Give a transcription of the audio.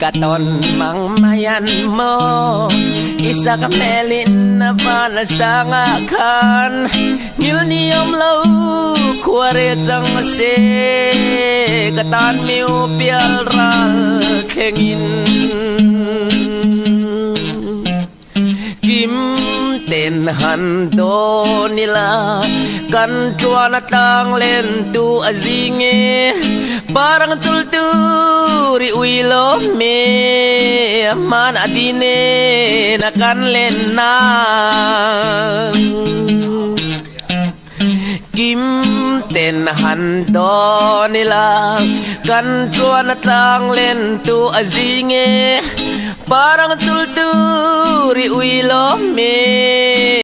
Ka tawn mang mai an maw I sak hmelin a van sangah khan Ngil ni awm lo khua re chang se Ka tan miu pial ral thlengin Kim ten han dawn ila kan tuan a tlang len tu a zing e Parang chul tur i ui lo me man a di nen a kan len nang. Kim ten han dawn ila kan tuan a tlang len tu a zing e Parang chul tur i ui lo me.